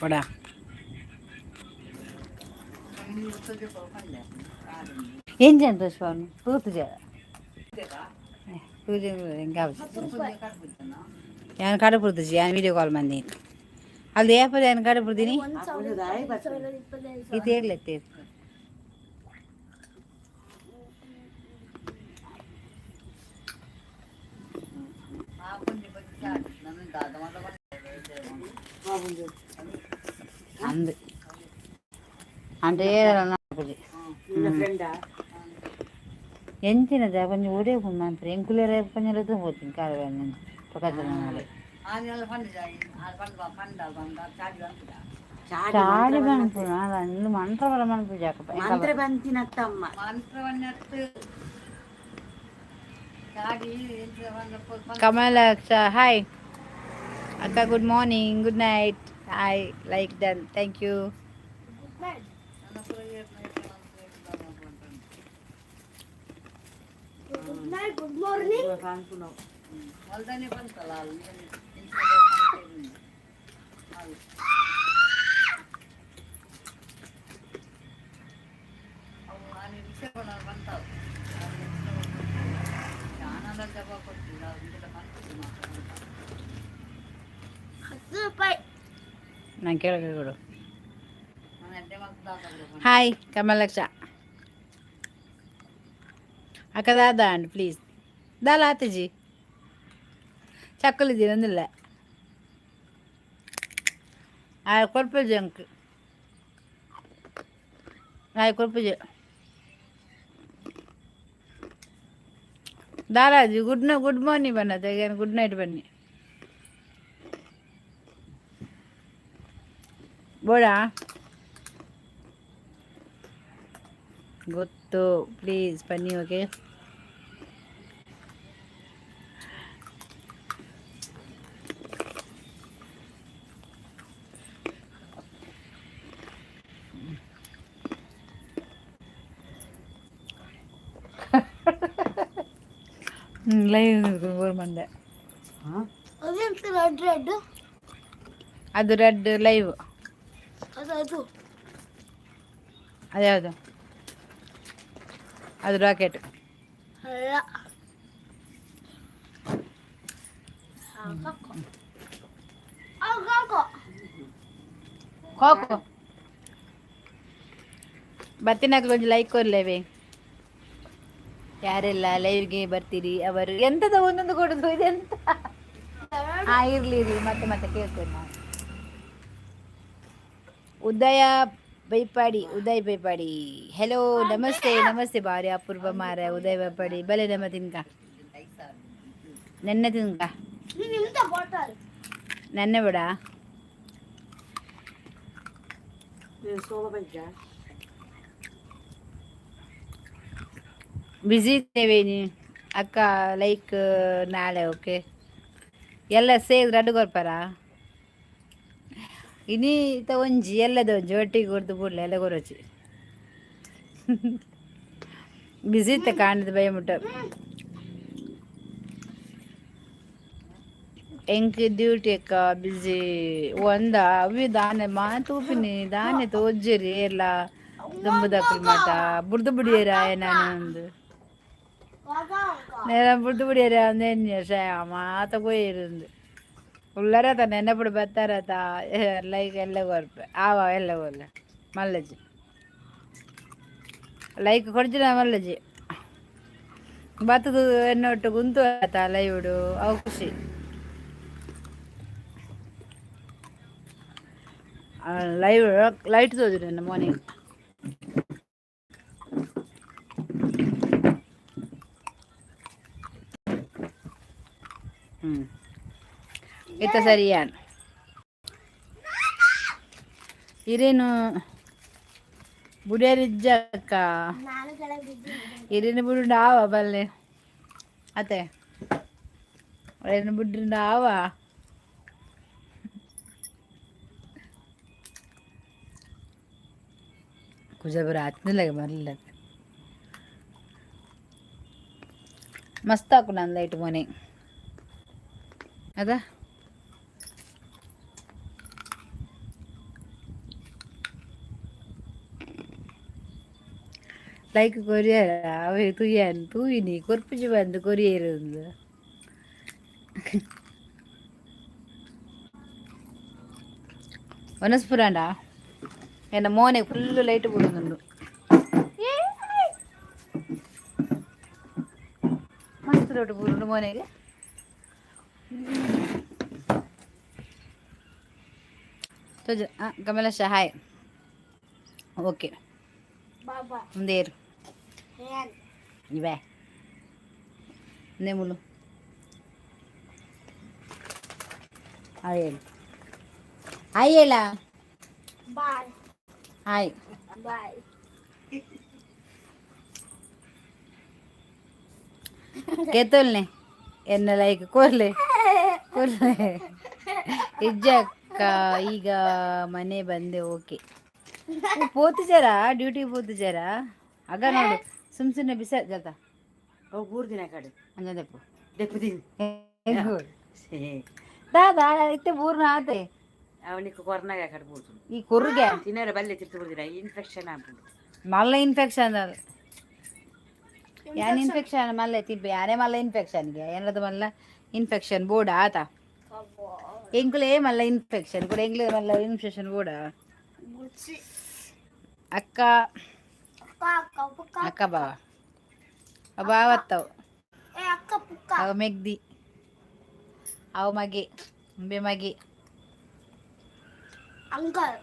ಕೊಡ. ಎಂಜನ್ ಪುಷ್ಪವನ್ನು ತೂತು ಪೂಜೆ ಯಾನ್ ಕಡಪುರ್ದುಜಿ, ಯಾನ್ ವೀಡಿಯೋ ಕಾಲ್ ಮಂದಿ ಅಲ್ಲಿ ಏಪದ ಯಾನ್ ಕಡಪುರ್ದಿನಿ. 1025,025. ಇದು ಇರ್ಲತ್ತೆ. ಅಂದು ಅಂದ್ರೆ ಎಂಚಿನದ ಕೊಂಚ ಒಡೆ ಮಾನ್ಪುರ ಎಂಕುಲೇರ ಕೊಂಚ ಹೋಗ್ತೀನಿ ಕಾಲ ಚಾಡಿ ಮನ್ಪುನ ಇಂದು ಮಂತ್ರ ಬರ ಮನ್ಪು ಜಾಕ. ಮಂತ್ರ ಬಂತಿನತ್ತಮ್ಮ. ಕಮಲಾಕ್ಷ, ಹಾಯ್ ಅಕ್ಕ, good morning, good night. Hi, like done, thank you. Good night, good morning. ₹10. ನಾನು ಕೇಳಕ್ಕೆ ಕೊಡು. ಹಾಯ್ ಕಮಲಕ್ಷ ಅಕ್ಕ, ದಾದಾ ಅಂಡ್ ಪ್ಲೀಸ್ ದಾಲ ಆತಜಿ ಚಕ್ಕಲಿದ್ದೀರ ಅಂದಿಲ್ಲ. ಆ ಕೊರ್ಪುಜಿ ಅಂಕ್ ಆಯ್ ಕೊರ್ಪುಜಿ ದಾರಾಜಿ. ಗುಡ್ ಗುಡ್ ಮಾರ್ನಿಂಗ್ ಬನ್ನ, ಗುಡ್ ನೈಟ್ ಬನ್ನಿ ಬೋಡಾ ಗೊತ್ತು. ಪ್ಲೀಸ್ ಬನ್ನಿ. ಓಕೆ. ಲೈವ್ ಬಂದೆ. ಅದೆಂತ ರೆಡ್ ರೆಡ್? ಅದು ರೆಡ್ ಲೈವ್. ಅದು ಅದು. ಅದ್ಯಾವುದು? ಅದು ರಾಕೆಟ್. ಅಲ್ಲ, ಕಾಕೋ. ಕೋಕೋ ಬತ್ತಿನಾಗ ಕೊಂಚ ಲೈಕ್ ಕೊರ್ಲೇವೆ. ಯಾರೆಲ್ಲ ಲೈವ್ಗೆ ಬರ್ತೀರಿ ಅವರು ಎಂತದ ಒಂದೊಂದು ಕೊಡುದು ಇದೆಂತ? ಹಾ, ಇರ್ಲಿ ಇರ್ಲಿ, ಮತ್ತೆ ಮತ್ತೆ ಕೇಳ್ತೇನೆ ನಾನು. ಉದಯ ಬೈಪಾಡಿ, ಉದಯ್ ಬೈಪಾಡಿ, ಹೆಲೋ, ನಮಸ್ತೆ ನಮಸ್ತೆ. ಬಾರಿ ಅಪೂರ್ವ ಮಾರ ಉದಯ್ ಬೈಪಾಡಿ. ಬಲೆ ನಮ್ಮ ತಿನ್ಕ ನೆನ್ನೆ ತಿನ್ಕ. ನಿಮ್ದ ಬಾಟಲ್. ನೆನ್ನೆ ಬಿಡ. ಬ್ಯುಸಿ ಇದ್ದೇವೆ ನೀ ಅಕ್ಕ. ಲೈಕ್ ನಾಳೆ. ಓಕೆ, ಎಲ್ಲ ಸೇರಿ ರಡ್ಡು ಕೊರ್ಪಾರ ಇನಿ ಇತ್ತ ಒಂಜಿ ಎಲ್ಲದ ಒಂಜಿ ಒಟ್ಟಿಗೆ ಕೊಡ್ದು ಬುಡ್ಲೆ ಎಲ್ಲ ಕೊರಚಿ. ಬ್ಯುಸಿ ಇತ್ತ ಕಾಣದ ಭಯ ಮುಟ್ಟ. ಎಂಕ್ ಡ್ಯೂಟಿ ಅಕ್ಕ, ಬ್ಯುಸಿ ಒಂದ ಅವಿ ದಾನೆ ಮಾತೂಪಿನಿ ದಾನೆ ತೋಜ್ಜರಿ ಎಲ್ಲ ದುಂಬುದಕುಲು ಮಾತ ಬುಡ್ದು ಬುಡಿಯರ ನಾನು ಒಂದು ನೇರ ಬುಡ್ದು ಬುಡಿಯರ ಅಂದೇನ್ಯ ಮಾತ ಕೊಯ್ಯಿರಂದು ಉಳ್ಳರತ ನೆನಪುಡು ಬತ್ತಾರತ. ಲೈಕ್ ಎಲ್ಲ ಕೊರ್ಪೆ ಆವ ಎಲ್ಲ ಕೊರ್ಲೆ ಮಲ್ಲಜಿ. ಲೈಕ್ ಕೊಡ್ಜಿನ ಮಲ್ಲಜಿ ಬತ್ತದ ಎನ್ನೊಟ್ಟು ಗುಂತು ಆತ ಲೈವುಡು ಅವು ಖುಷಿ. ಲೈವ್ ಲೈಟ್ ತೋಜುಂಡು ಮಾರ್ನಿಂಗ್. ಹ್ಞೂ, ಇತ್ತ ಸರಿಯಾನ್ ಇರೇನು ಬುಡಿಯರಿಜ್ಜಕ್ಕ. ನಾನು ಕೆಳಗೆ ಬಿದ್ದೀನಿ. ಇರೇನು ಬುಡುಂಡ ಆವ ಬಲ್ಲೆ ಅತ್ತೆ ಏನು ಬುಡ್ಡುಂಡ ಆವ. ಕುಜಬರ ಆತ್ನಿಲ್ಲ ಮರಲಿಲ್ಲ. ಮಸ್ತ್ ಹಾಕು ನಾನು ಲೈಟ್ ಮನೆ ಅದ. ಲೈಕ್ ಕೊರಿಯರ ಅವೆ ತೂಯನ್ ತೂಯಿನಿ ಕೊರ್ಪುಜಿ ಬಂದು ಕೊರಿಯರ್ ಒಂದು. ವನಸ್ಪುರಾಂಡ ಎನ್ನ ಮೋನೆ ಫುಲ್ ಲೈಟ್ ಬೂರೊಂದುಂಡು. ಮಸ್ತ್ ಲೈಟ್ ಬೂರುಂಡು ಮೋನೆಗೆ. ತೋಜ ಕಮಲಶ ಹಾಯ್, ಓಕೆ. ಬಾಬಾ. ಮುಂದೇರು. ಏನ್? ಇವೆ ನೇಮುಲು ಹಾಯ್ ಹೇಳು, ಹಾಯ್ ಹೇಳ. ಬಾಯ್. ಹಾಯ್. ಬಾಯ್. ಕೇತೋಲ್ನೆ ಎನ್ನ ಲೈಕ್ ಕೊರ್ಲೆ ಕೊರ್ಲೆ. ಇಜ್ಜಕ್ಕ, ಈಗ ಮನೆ ಬಂದೆ. ಓಕೆ, ಪೋತಿಜಾರ ಡ್ಯೂಟಿ ಪೋತಿಜಾರ? ಆಗ ನೋಡು, ಸುಮ್ ಸುಮ್ಮನೆ ಬಿಸ ಜತ. ಅವು 3 ದಿನ ಕಡೆ. ಅಂಜದಪ್ಪು. ದೆಪ್ಪುದಿನಿ. ದಾದಾ ಇತ್ತೆ ಬೂರ್ನ ಆತೆ. ಅವನಿಗೆ ಕೊರ್ನಾಗ ಕಡೆ ಬೂರ್ದು. ಈ ಕೊರ್ಗೆ. ತಿನ್ನರೆ ಬಲ್ಲೆ ತಿರ್ತು ಬೂರ್ದಿನ ಇನ್ಫೆಕ್ಷನ್ ಆಗ್ಬೋದು. ಮಲ್ಲ ಇನ್ಫೆಕ್ಷನ್ ಅದು. ಯಾನ್ ಇನ್ಫೆಕ್ಷನ್ ಮಲ್ಲ ತಿಬ್ಬೆ ಯಾನೇ ಮಲ್ಲ ಇನ್ಫೆಕ್ಷನ್ಗೆ ಏನದು ಮಲ್ಲ ಇನ್ಫೆಕ್ಷನ್ ಬೋಡ ಆತ. ಎಂಕುಲೇ ಮಲ್ಲ ಇನ್ಫೆಕ್ಷನ್ ಕೂಡ, ಎಂಗ್ಲೇ ಮಲ್ಲ ಇನ್ಫೆಕ್ಷನ್ ಬೋಡ. ಗುಚ್ಚಿ. ಅಕ್ಕ. ಅಕ್ಕ ಅಕ್ಕ ಪುಕ್ಕ. ಅಕ್ಕ ಬಾವ ಬಾವತ್ತವು. ಏ ಅಕ್ಕ ಪುಕ್ಕ. ಅವ ಮೆಗ್ದಿ, ಅವ ಮಗೆ, ಉಂಬೆ ಮಗೆ. Uncle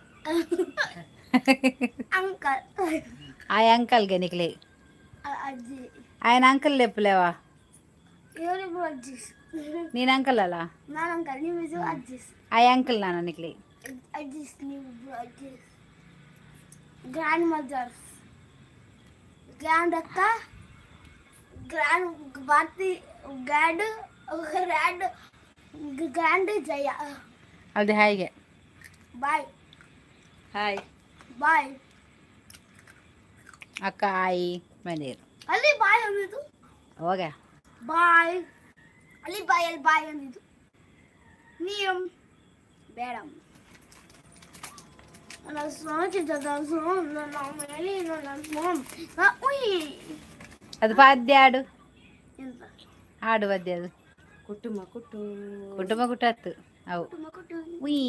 uncle. ಆಯ್ ಅಂಕಲ್ಗೆ ನಿಕ್ಲೆ. ಅಜ್ಜಿ. ఆయన ಅಂಕಲ್ ಲೆಪ್ಪಲೇವಾ? ಇವರಿಬ್ರು ಅಜ್ಜಿ. ನೀನು ಅಂಕಲ್ ಅಲ್ಲ? ನಾನು ಅಂಕಲ್, ನೀವು ಅಜ್ಜಿ. ಆಯ್ ಅಂಕಲ್ ನಾನು ನಿಕ್ಲೆ. ಅಜ್ಜಿಸ್, ನೀವಿಬ್ರು ಅಜ್ಜಿಸ್, ಗ್ರ್ಯಾಂಡ್ ಮದರ್ಸ್, ಗ್ರ್ಯಾಂಡ್ ಅಕ್ಕ, grand Bharati, grand grand grand Jaya. ಅಲ್ದೆ ಹಾಯ್ಗೆ. ಬಾಯ್. ಹಾಯ್. ಬಾಯ್. ಅಕ್ಕ ಆಯಿ ಮನೇರು. ಅಲ್ಲಿ ಬಾಯ್ ಅಂದಿದ್ದು. ಹೋಗ. ಬಾಯ್ ಅಲ್ಲಿ, ಬಾಯ್ ಅಲ್ಲಿ, ಬಾಯ್ ಅಂದಿದ್ದು ನೀವು ಬೇಡ. ನನ್ನ ಉಯ್. ಅದು ಪದ್ಯ ಹಾಡು. ಎಂತ? ಹಾಡು ಪದ್ಯ ಅದು. ಕುಟುಂಬ ಕುಟ್ಟು. ಕುಟುಂಬ ಕುಟತ್ತು ಅವು. ಕುಟುಂಬ ಕುಟುಂಬ. ಉಯ್.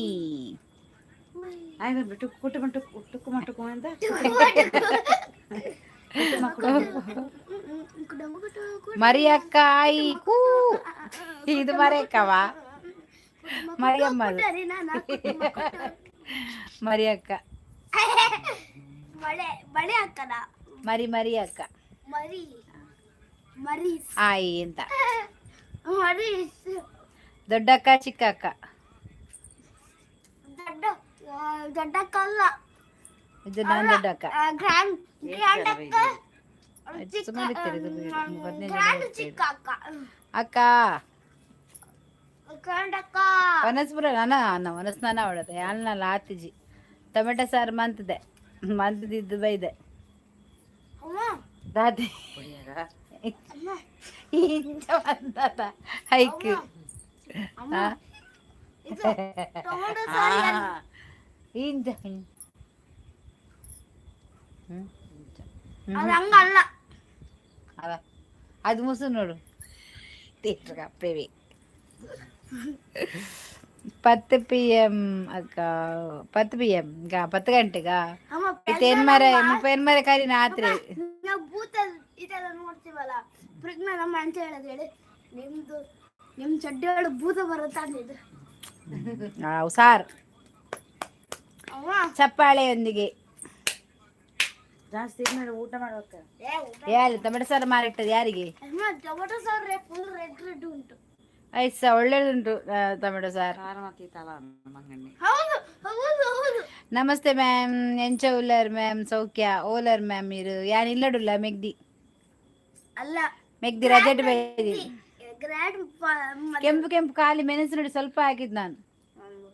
ಆಯ್ ಬಂದ್ಬಿಟ್ಟು ಕುಟುಂಬ ಟುಕ್ ಟುಕ್ಕು ಮಟುಕು ಅಂತ. ಕುಟುಂಬ ಕುಟುಂಬ. ಮರಿ ಅಕ್ಕ ಆಯಿ ಕೂ. ಇದು ಮರೆಯಕ್ಕವ, ಮರಿಯಮ್ಮ ಅದು. ಮರಿ ಅಕ್ಕ. ಮಳೆ ಮಳೆ ಅಕ್ಕನ. ಮರಿ ಮರಿ ಅಕ್ಕ. ಮರಿ ಮರಿ. ಆಯಿ ಅಂತ. ಮರಿ. ದೊಡ್ಡಕ್ಕ ಚಿಕ್ಕ ಅಕ್ಕ. ದೊಡ್ಡ ದೊಡ್ಡಕ್ಕ ಅಲ್ಲ. ಇದು ನಾನು ದೊಡ್ಡಕ್ಕ. ಗ್ರ್ಯಾಂಡ್ ಗ್ರ್ಯಾಂಡ್ ಅಕ್ಕ. ಚಿಕ್ಕ ಸುಮ್ಮನೆ ಇರ್ತೀರಿ, ಇದು 15 ಗ್ರ್ಯಾಂಡ್ ಚಿಕ್ಕ ಅಕ್ಕ. ಅಕ್ಕ. ಗ್ರ್ಯಾಂಡ್ ಅಕ್ಕ. ವನಸ್ಪುರ ನಾನು ವನಸ್ ನಾನು ಅವಳತ್ತೆ ಅಲ್ಲ ಆತಿಜಿ ಟೊಮೆಟೊ ಸಾರು ಮಂತದೆ ಮಂತದಿದ್ದು ಬೈದೆ. ಅಮ್ಮ. ದಾದಿ. ಹೊಡಿಯಾಗ. ಅಮ್ಮ. ಇಂಚ ಬಂದದ ಹೈಕ್. ಅಮ್ಮ, ಇದು ಟೊಮೆಟೊ ಸಾರು. ಇಂಚ. ಅದು ಹಂಗಲ್ಲ. ಅವ ಅದು ಮುಸು ನೋಡು ಥಿಯೇಟ್ರ್ ಅಪ್ಪೇವಿ. 10 ಪಿ ಎಮ್ ಅಕ್ಕ, 10 ಪಿ ಎಮ್ 10 ಗಂಟೆಗಾ? ಅಮ್ಮ. ತೇನ್ಮರೆ ಪೇನ್ಮರೆ ಕರಿ ರಾತ್ರಿ. ನಾವು ಭೂತ ಇದೆಲ್ಲ ನೋಡ್ತೀವಲ್ಲ, ಪ್ರಜ್ಞಾ ನಮ್ಮ ಅಂತ ಹೇಳೋದು ಹೇಳಿ, ನಿಮ್ದು ನಿಮ್ ಚಡ್ಡಿ ಒಳಗೆ ಭೂತ ಬರುತ್ತಾ ಅಂದಿದ್ದು. ಸಾರ್. ಅಮ್ಮ. ಚಪ್ಪಾಳೆಯೊಂದಿಗೆ. ಜಾಸ್ತಿ ಇದು ಮಾಡಿ ಊಟ ಮಾಡುವಾಗ. ಏ ಊಟ. ಯಾರು ಟೊಮೆಟೊ ಸಾರು ಮಾಡಿಟ್ಟದ್ದು ಯಾರಿಗೆ? ಅಮ್ಮ, ಟೊಮೆಟೊ ಸಾರು ಫುಲ್ ರೆಡ್ ರೆಡ್ ಉಂಟು. ಐಸ ಒಳ್ಳೇದುಂಟು ಟೊಮೆಟೊ ಸಾರು. ಖಾರ ಮತ್ತೆ ತಲ ಮಂಗಣ್ಣೆ. ಹೌದು ಹೌದು ಹೌದು. ನಮಸ್ತೆ ಮ್ಯಾಮ್, ಎಂಚ ಉಲ್ಲರ್ ಮ್ಯಾಮ್? ಸೌಖ್ಯ ಓಲರ್ ಮ್ಯಾಮ್? ಇರು ಯಾನ್ ಇಲ್ಲಡುಲ್ಲ ಮೆಗ್ದಿ. ಅಲ್ಲ. ಮೆಗ್ದಿ ರಜೆಟ್ ಬೈದಿ. ಗ್ರ್ಯಾಂಡ್. ಕೆಂಪು ಕೆಂಪು ಖಾಲಿ ಮೆಣಸು ನೋಡಿ, ಸ್ವಲ್ಪ ಹಾಕಿದ್ ನಾನು,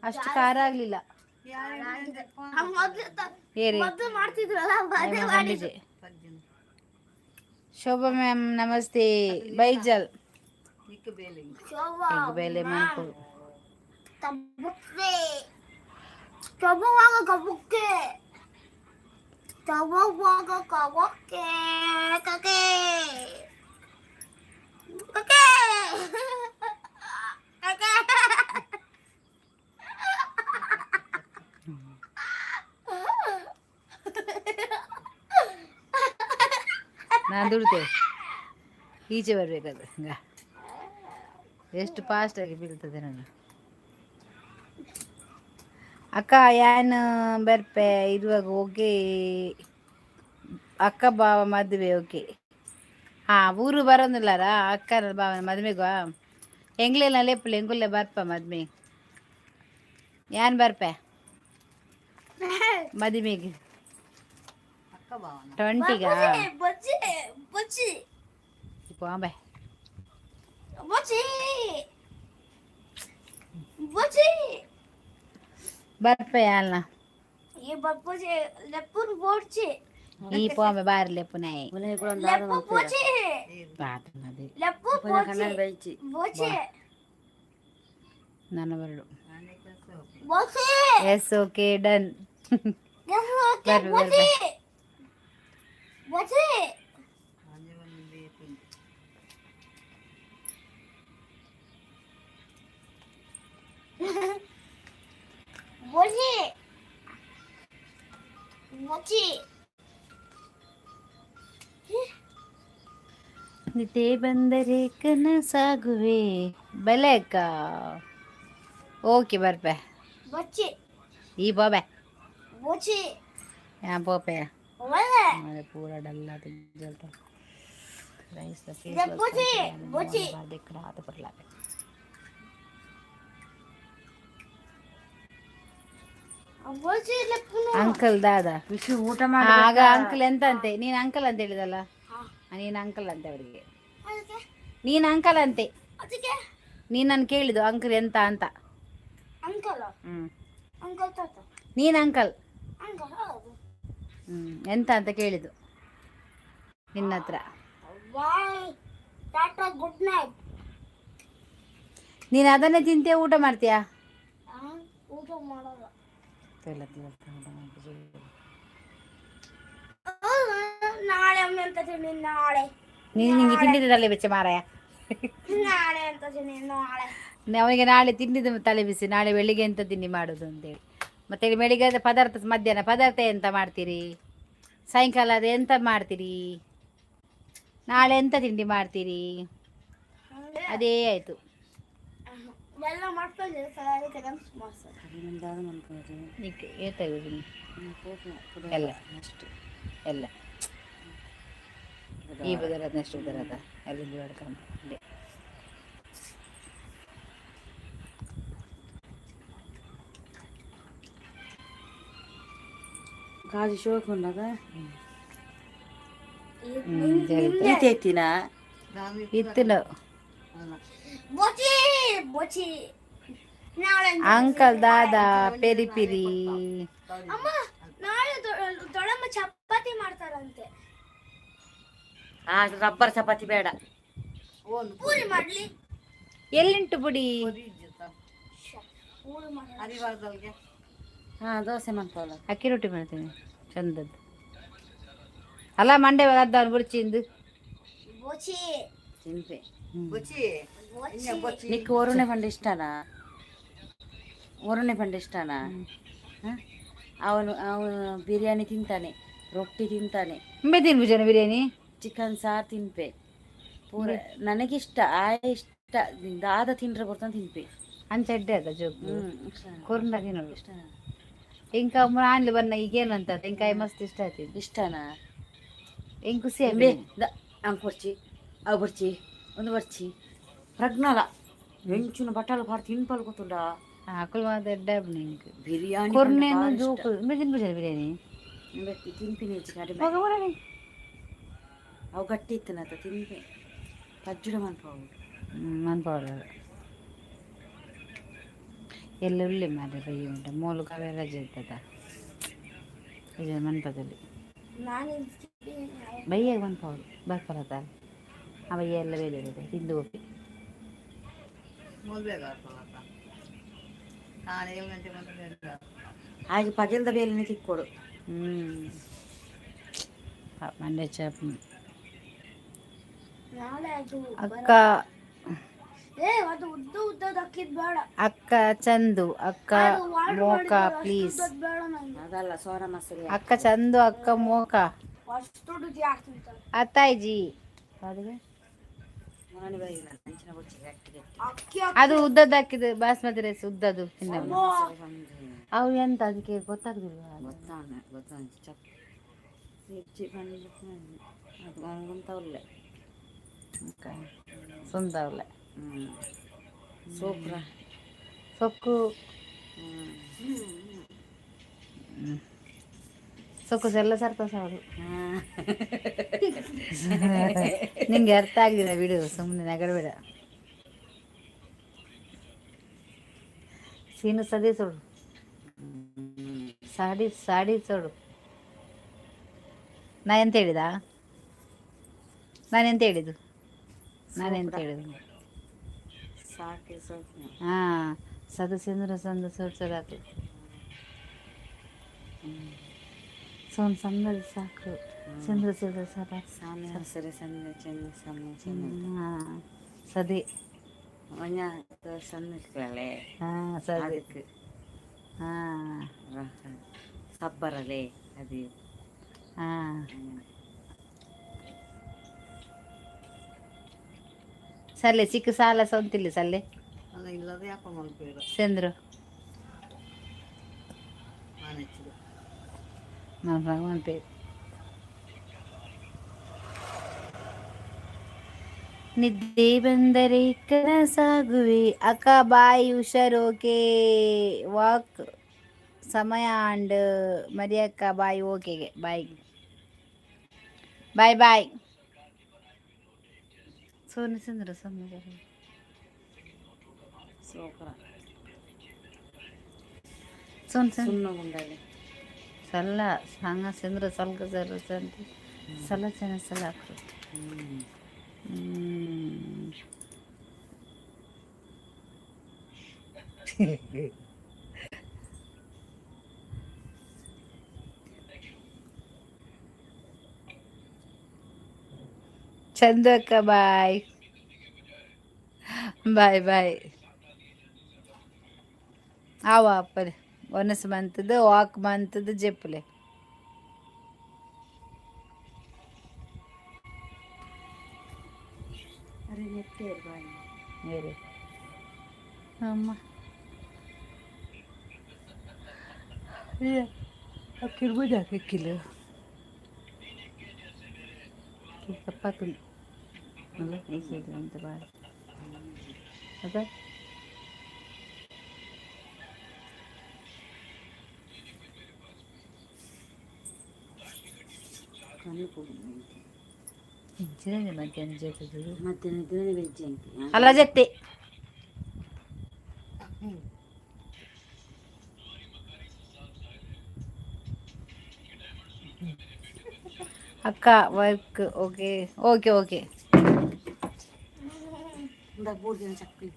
ಅಷ್ಟು ಖಾರ ಆಗ್ಲಿಲ್ಲ. ಮೊದ್ಲು ಏರಿ. ಮೊದ್ಲು ಮಾಡ್ತಿದ್ರಲ್ಲ ಅದೇ ಮಾಡಿದ್ದು. ಶೋಭಾ ಮ್ಯಾಮ್ ನಮಸ್ತೆ, ಬೈಜಲ್. ಶೋಭಾ. ಬೇಲೆ ಮನ್ಪು. ಕಬುಕ್ಕೆ ಕಬುವಾಗ ಕಬುಕ್ಕೆ. ಕವಕ್ಕೆ ಕಕೆ ಕಕೆ ಕಕೆ. ನಾನು ದುಡಿತೇವೆ, ಈಚೆ ಬರ್ಬೇಕದು. ಹಂಗ ಎಷ್ಟು ಫಾಸ್ಟಾಗಿ ಬೀಳ್ತದೆ ನಾನು. ಅಕ್ಕ ಯಾನ್ ಬರ್ಪೆ ಇರುವಾಗ. ಓಕೆ ಅಕ್ಕ ಬಾವ ಮದುವೆ. ಓಕೆ. ಹಾಂ, ಊರು ಬರೋದಿಲ್ಲಾರ ಅಕ್ಕನ ಬಾವನ ಮದುವೆಗೂ? ಎಂಗ್ಲೆಲ್ಲ ಲೆಪ್ಪುಲೆ, ಎಂಗುಲ್ಲೆ ಬರ್ಪ ಮದ್ಮೆ. ಯಾನ್ ಬರ್ಪೆ ಮದುವೆಗೆ 20ಗಾ? ಬಜ್ಜಿ ಬಜ್ಜಿ. ಬಾಂಬೆ. ಬಜ್ಜಿ ಬಜ್ಜಿ. ಬರ್ಪೆ ಅಲ್ಲ. ಈ ಬಜ್ಜಿ ಲೆಪ್ಪುನ್ ಬೋಡ್ಚಿ. ಈ ಪಾಂಬೆ ಬಾರಿ ಲೆಪ್ಪು ನಾಯಿ. ಲೆಪ್ಪು ಬೋಚಿ. ಲೆಪ್ಪು ಬೋಚಿ. ಬೈಚಿ. ಬೋಚಿ. ನನ್ನ ಬರಡು. ಬೋಚಿ. Yes, okay, done. ಓಕೆ. ಬರ್ರಿ, ಬೋಚಿ ಬೋಚಿ. ಬೋಚಿ ಬೋಚಿ. ನಿದ್ದೆ ಬಂದರೆ ಕನಸಾಗುವೆ. ಬೆಲೆ ಅಕ್ಕ. ಓಕೆ, ಬರ್ಪೆ. ಬಚ್ಚಿ. ಈ ಬಾಬೆ. ಬೋಚಿ. ಯಾ ಪೋಪೆ. ಒಳ್ಳೆ. ಪೂರ ಡಲ್ ಆದ. ರೈಸ್. ಬೊಚ್ಚಿ, ಬೊಚ್ಚಿ. ಪಡ್ಲಾಪೆ. ಬೋಚಿ ಲೆಪ್ಪುನು. ಅಂಕಲ್ ದಾದಾ? ವಿಶು, ಊಟ. ಆಗ ಅಂಕಲ್ ಎಂತ ಅಂತೆ? ನೀನ್ ಅಂಕಲ್ ಅಂತ ಹೇಳಿದಲ್ಲ? ನೀನ್ ಅಂಕಲ್ ಅಂತೆ ಅವರಿಗೆ. ಅದಕ್ಕೆ. ನೀನ್ ಅಂಕಲ್ ಅಂತೆ. ಅದಕ್ಕೆ. ನೀನ್ ನಾನು ಕೇಳಿದ್ದು ಅಂಕಲ್ ಎಂತ ಅಂತ. ಅಂಕಲ್. ಹ್ಮ್. ಅಂಕಲ್ ತಾತ. ನೀನ್ ಅಂಕಲ್. ಅಂಕಲ್, ಹೌದು. ಹ್ಮ್, ಎಂತ ಅಂತ ಕೇಳಿದ್ದು ನಿನ್ನ ಹತ್ರ. Bye, tata, good night. ನೀನು ಅದನ್ನೇ ತಿಂತೀಯ, ಊಟ ಮಾಡ್ತೀಯಾ? ಊಟ ಮಾಡಲ್ಲ. ನಾಳೆ ಒಮ್ಮೆ ಅಂತ ತಿನ್ನಿ ನಾಳೆ. ನೀನು ನಿಂಗೆ ತಿಂಡಿದ ತಲೆ ಬಿಚ್ಚ ಮಾರಾಯ. ನಾಳೆ ಅಂತ ತಿನ್ನಿ ನಾಳೆ. ಅವನಿಗೆ ನಾಳೆ ತಿಂಡಿದ ತಲೆ ಬಿಸಿ. ನಾಳೆ ಬೆಳಿಗ್ಗೆ ಎಂತ ತಿಂಡಿ ಮಾಡೋದು ಅಂತೇಳಿ. ಮತ್ತೆ ಬೆಳಿಗ್ಗೆ ಆದ ಪದಾರ್ಥ, ಮಧ್ಯಾಹ್ನ ಪದಾರ್ಥ ಎಂತ ಮಾಡ್ತೀರಿ, ಸಾಯಂಕಾಲ ಅದು ಎಂತ ಮಾಡ್ತೀರಿ, ನಾಳೆ ಎಂತ ತಿಂಡಿ ಮಾಡ್ತೀರಿ, ಅದೇ ಆಯಿತು. ಎಲ್ಲ ಮಾಡ್ಕೊಂಡು ಅದಕ್ಕೆ ಮಾಡ್ತಾರೆ. ಏತಾಗಿ ಎಲ್ಲ ಎಲ್ಲ ಈ ಬದಲಾದ ನೆಕ್ಸ್ಟ್ ಬದಲಾದ ಅಲ್ಲಿಂದ ಹಿಡ್ಕೊಂಡು. ಕಾಜು ಶೋಕ್ ಉಂಡಾಗ. ಹ್ಮ್. ಈತೈತಿನ. ಇತ್ತು. ಬೋಚಿ ಬೋಚಿ ನಾಳೆ. ಅಂಕಲ್ ದಾದಾ ಪೆರಿ ಪಿರಿ. ಅಮ್ಮ, ನಾಳೆ ದೊಡ್ಡಮ್ಮ ಚಪಾತಿ ಮಾಡ್ತಾರಂತೆ. ಆ ರಬ್ಬರ್ ಚಪಾತಿ ಬೇಡ. ಪೂರಿ ಮಾಡ್ಲಿ. ಎಲ್ಲಿಂಟು ಪುಡಿ? ಪೂರಿ ಮಾಡ. ಹಾ, ದೋಸೆ ಮಾಡ್ಕೊಳ್ಳ. ಅಕ್ಕಿ ರೊಟ್ಟಿ ಮಾಡ್ತೀನಿ ಚಂದದ್ದು. ಅಲ್ಲ, ಮಂಡೆ ಅದ್ದವನು ಬುಡ್ಚಿಂದು. ಬೋಚಿ. ತಿನ್ಪೆ. ಬೋಚಿ. ನಿಕ್ ವರುಣೆ ಪಂಡ ಇಷ್ಟನಾ? ವರುಣೆ ಪಂಡ ಇಷ್ಟನಾ? ಅವನು ಅವನು ಬಿರಿಯಾನಿ ತಿಂತಾನೆ, ರೊಟ್ಟಿ ತಿಂತಾನೆ. ಉಂಬೆ ತಿನ್ಬಿಜನ ಬಿರಿಯಾನಿ? ಚಿಕನ್ ಸಾರು ತಿನ್ಪೆ ಪೂರ. ನನಗಿಷ್ಟ, ಆ ಇಷ್ಟ. ದಾದ ತಿಂದ್ರೆ ಬರ್ತಾನೆ, ತಿನ್ಪೆ. ಅಂಚ ಎಡ್ಡೆ ಅದ ಜೋಗ್. ಹ್ಮ್. ಕೊರ್ನ ತಿನ್ನೋದು. ಇಷ್ಟ. ಇಂಕ ಆನ್ಲಿ ಬನ್ನ ಈಗೇನಂತ ತೆಂಕಾಯಿ ಮಸ್ತ್ ಇಷ್ಟ ಆಯ್ತು. ಇಷ್ಟನಾ? ಹೆಂಗ್ ಖುಷಿ ಬೇ ಆಯ್ತು. ಅಂಕ್ ಬರ್ಚಿ, ಅವು ಬರ್ಚಿ, ಒಂದು ಬರ್ಚಿ ಪ್ರಜ್ಞಾಲ ಎಂಚುನ ಬಟ್ಟಲು ಪಾಡ್ ತಿನ್ಪಲ್ ಗೊತ್ತುಂಡ. ಆಕಳು ಮಾತ್ರ ಎಡ್ಡೆ ನಿಂಗೆ. ಬಿರಿಯಾನಿ. ಕೊರ್ನೇನು ಜೋಕು ಉಂಬೆ ತಿನ್ಬಿಜನ ಬಿರಿಯಾನಿ? ತಿನ್ಪಿನಿ, ಹೆಚ್ಚು ಕಡಿಮೆ. ಹೋಗ ಬರೋಣ. ಅವು ಗಟ್ಟಿ ಇತ್ತನತ ತಿನ್ಪೆ, ಪಜ್ಜುಡ ಮನ್ಪವು. ಮನ್ಪವಲ್ಲ. ಎಲ್ಲ ಉಳ್ಳಿ ಮಾರೆ ಬಯ್ಯ ಉಂಟು ಮೂಲು ಕವೆ ರಜೆ ಇರ್ತದ ಇದು ಮನ್ಪದಲ್ಲಿ. ನಾನು. ಬಯ್ಯಾಗ ಮನ್ಪವಳು ಬರ್ಪಲತ್ತ ಆ ಬಯ್ಯ ಎಲ್ಲ ಬೇಲೆ ಇರುತ್ತೆ ತಿಂದು ಹೋಗಿ. ಹಾಗೆ ಪಗೆಲ್ದ ಬೇಲೆನೆ ತಿಕ್ಕೊಡು. ಹ್ಮ್. ಮಂಡೆ ಚಾಪ್. ನಾಳೆ ಅದು. ಅಕ್ಕ. ಏ, ಅದು ಉದ್ದ ಉದ್ದದ ಅಕ್ಕಿದ್ ಬೇಡ. ಅಕ್ಕ ಚಂದು ಅಕ್ಕ. ಅದು order ಮೋಕ. ಮಾಡಿದ್ರಲ್ಲ, ಅಷ್ಟು ಪ್ಲೀಸ್. ಉದ್ದದ್ ಬೇಡ ನಂಗೆ. ಅದಲ್ಲ, ಸೋನಾ ಮಸೂರಿ. ಅಕ್ಕ ಚಂದು ಅಕ್ಕ ಮೋಕ. ಅಷ್ಟು ದೊಡ್ಡದು ಯಾರು ತಿಂತಾರೆ? ಅತ್ತಾಯ್ಜಿ. ಮನೆ ಬೈಲ್ಲ, ಅಂಚಿನ ಬೊಚ್ಚಿ ಗಟ್ಟಿ ಗಟ್ಟಿ. ಅಕ್ಕಿ. ಅದು ಉದ್ದದ್ದು ಹಾಕಿದ್ದು, ಬಾಸ್ಮತಿ ರೈಸ್ ಉದ್ದದ್ದು ತಿನ್ನಲ್ಲ. ಒಂದು. ಅವು ಎಂತ ಅದಕ್ಕೆ ಗೊತ್ತಾಗುದಿಲ್ಲ. ಗೊತ್ತಾನ ಗೊತ್ತಾಂಜಿ ಚಪ್ ಹೆಚ್ಚಿ ಬಂದು ಅದು ಒಂಗುಂತ ಉಳ್ಳೆ. ಸುಂದರ್ಲೆ. ಹ್ಞೂ, ಸೂಪ್ರ. ಸೊಕ್ಕು. ಹ್ಞೂ. ಸೊಕ್ಕು ಎಲ್ಲ ಸರ್ತ ಸಾರು. ಹಾಂ. ನಿಂಗೆ ಅರ್ಥ ಆಗಿಲ್ಲ ಬಿಡು, ಸುಮ್ಮನೆ ನಗರಬೇಡ. ಸೀನು ಸದಿ ಸೋಡು, ಸಾಡಿ ಸಾಡಿ ಸೋಡು. ನಾ ಎಂತ ಹೇಳಿದ? ನಾನು ಎಂತ ಹೇಳಿದ್ದು? ನಾನು ಎಂತ ಹೇಳಿದ್ದು? ಸಾಕು ಸಾಕು. ಹಾಂ, ಸದ ಸಿಂದ್ರ ಸಂದ ಸೋಡ್ ಸೋಡ್ ಆತು. ಸೋನ್ ಸಂದದ ಸಾಕು, ಸಿಂದ್ರ ಸಿಂದ್ರ ಸರ. ಸಾಮಿ ಹಸಿರು ಸಣ್ಣ ಚೆನ್ನ ಸಣ್ಣ ಚೆನ್ನ. ಹಾಂ, ಸದಿ. ಒಂಜ ಸಣ್ಣ. ಹಾಂ, ಸದಿ. ಅದಕ್ಕೆ. ಹಾಂ. ಸಬ್ಬರಲೆ ಅದು. ಹಾಂ, ಸಲ್ಲೆ ಚಿಕ್ಕ ಸಾಲ ಸೊಂತಿಲ್ಲ ಸಲ್ಲೆ. ಅಲ್ಲ, ಇಲ್ಲದೆ ಯಾಪ ಮಲ್ಪೇರು. ಚಂದ್ರು. ಮಾನಚ್ಚಿದ. ಭಗವಾನ್ ಪೇ. ನಿದ್ದೆ ಬಂದರೆ ಕನಸಾಗುವೆ. ಅಕ್ಕ ಬಾಯ್, ಹುಷಾರ್. ಓಕೆ, ವಾಕ್ ಸಮಯ ಅಂಡ್ ಮರಿಯಕ್ಕ ಬಾಯ್. ಓಕೆಗೆ ಬಾಯ್ ಬಾಯ್ ಬಾಯ್. ಸೋನು ಸುಂದರ ಸೋನು. ಸೋಕರ. ಸೋನ್ ಸೋನ್. ಸುಣ್ಣ ಗುಂಡಲೆ. ಸಲ್ಲ ಸಾಂಗ ಸಿಂದ್ರ ಸಲ್ಗ ಸರ್ ಸಂತಿ ಸಲ ಚೆನ್ನ ಸಲ ಹಾಕ್ರು. ಹ್ಞೂ. ಹ್ಮ್. ಚಂದು ಅಕ್ಕ ಬಾಯ್ ಬಾಯ್ ಬಾಯ್. ಆವ ಅಪ್ಪರೆ ಒನಸ್ ಮಂತದ ವಾಕ್ ಮಂತದ ಜೆಪ್ಪುಲೆ. ಅರೆ ನೆಟ್ಟೇರು ಬಾಯಿ. ಬೇರೆ ಅಮ್ಮ ಕಿರ್ಬೋದು ಹಾಕಿಲ್ಲ ಚಪಾತಿ ಅಲ್ಲ ಅಂತ ಬಾಳ ಅದ. ಕಣ್ಣು ಪುಡಿ. ಇಂಚಿನ ಮಧ್ಯಾಹ್ನ ಜೊತೆ. ಮಧ್ಯಾಹ್ನ ದಿನ ವೆಜ್ ಅಂತೆ. ಅಲ್ಲ ಜೊತೆ. ಅಕ್ಕ ವರ್ಕ್ ಓಕೆ ಓಕೆ ಓಕೆ. ಮೂರು ದಿನ ಚಕ್ಕಲಿ.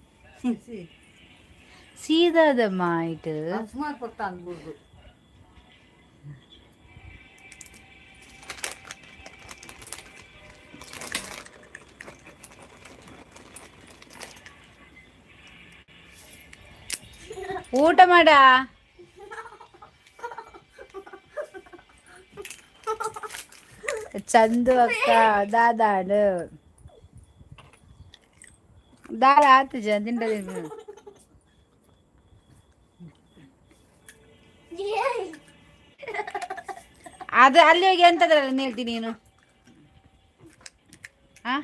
ಸೀದಾದಮ್ಮ ಇಟ್ಟು. ಸುಮಾರು ಕೊಡ್ತಾನೆ ಬೂರ್ದು. ಊಟ ಮಾಡ. ಚಂದು ಅಕ್ಕ ದಾದಾಡು ದಾರ ಆತು ಜನ ತಿಂಡ. ಅದು ಅಲ್ಲಿ ಹೋಗಿ ಎಂತದ್ರಲ್ಲಿ ಹೇಳ್ತೀನಿ ನೀನು? ಆ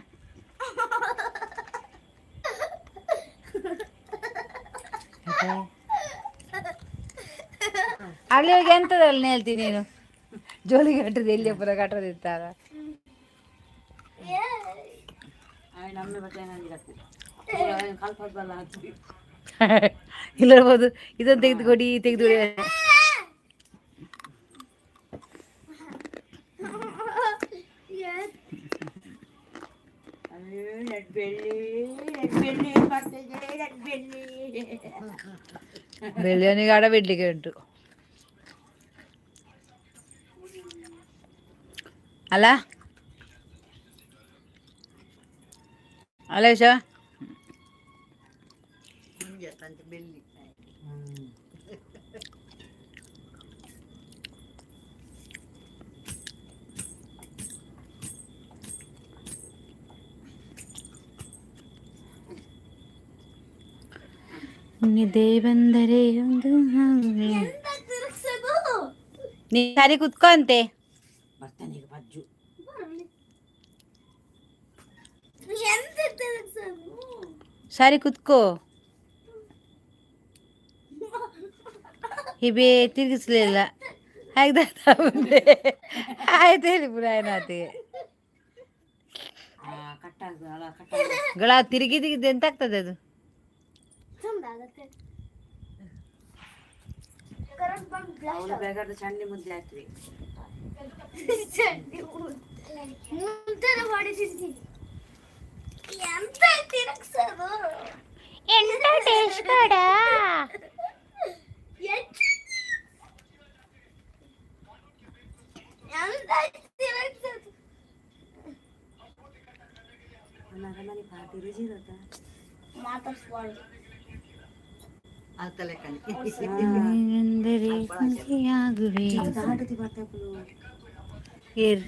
ಅಲ್ಲಿ ಹೋಗಿ ಎಂತದ್ರಲ್ಲಿ ಹೇಳ್ತೀನಿ ನೀನು? ಜೋಲಿ ಕಟ್ಟದ ಎಲ್ಲಿ ಪುರ ಕಟ್ಟದಿತ್ತಾರ. ನಮ್ಮ ಬಗ್ಗೆ ಕಲ್ಪದಲ್ಲ ಹಾಕಿ. ಇಲ್ಲಿರ್ಬೋದು, ಇದನ್ನು ತೆಗೆದುಕೊಡಿ ತೆಗೆದುಕೊಡಿ. ಬೆಳ್ಳಿ ಬೆಳ್ಳಿ ಬೆಳ್ಳಿ. ಬೆಳ್ಳಿಯವನಿಗೆ ಅಡ ಬಿಡ್ಲಿಕ್ಕೆ ಉಂಟು. ಅಲ್ಲ ಅಲ್ಲ ವಿಶ. ನಿದ್ದೆ ಬಂದರೆ ಒಂದು ಹಾಗೆ. ಎಂತ ತಿರುಗ್ಸೋದು? ನೀ ಸರಿ ಕುತ್ಕೋ ಅಂತೆ. ಬರ್ತಾನೆ ಈಗ ಬಜ್ಜು. ಬರ್ಲಿ. ಎಂತ ತಿರುಗ್ಸೋದು? ಸರಿ ಕುತ್ಕೋ. ಹಿಬೆ ತಿರುಗಿಸ್ಲಿಲ್ಲ ಹಾಗೆ. ಆಯ್ತು ಹೇಳಿ ಪುರ ಏನಾತಿಗೆ. ಆ ಕಟ್ಟಾಗ್ತದೆ ಅಲ್ಲ, ಕಟ್ಟಾಗ್ತದೆ. ಗಳ ತಿರುಗಿ ತಿರುಗಿದ್ದು ಎಂತ ಆಗ್ತದೆ ಅದು? ಚಂದ ಆಗತ್ತೆ. ಕರೆಂಟ್ ಬಂದು ಬ್ಲಾಸ್ಟ್. ಅವನು ಬೇಕಾದ್ರೆ ಚಂಡಿ ಮುದ್ದೆ ಹಾಕ್ತಿವಿ. ಮುಂದೆ ಮಾಡಿ ತಿಂತೀನಿ. ಎಂತ ತಿರುಗ್ಸೋದು? ಎಂತ ಟೇಸ್ಟ್ ಕಡ. ಎಂತ ಎಂತ ತಿರುಗ್ಸೋದು? ಮನೆ ಪಾಟಿ ರುಚಿ. ಮಾತಾಡ್ಸ್ಬಾರ್ದು. ಆಗುವೆ. ಆಟತಿ ಬರ್ತಾ. ಏರ್.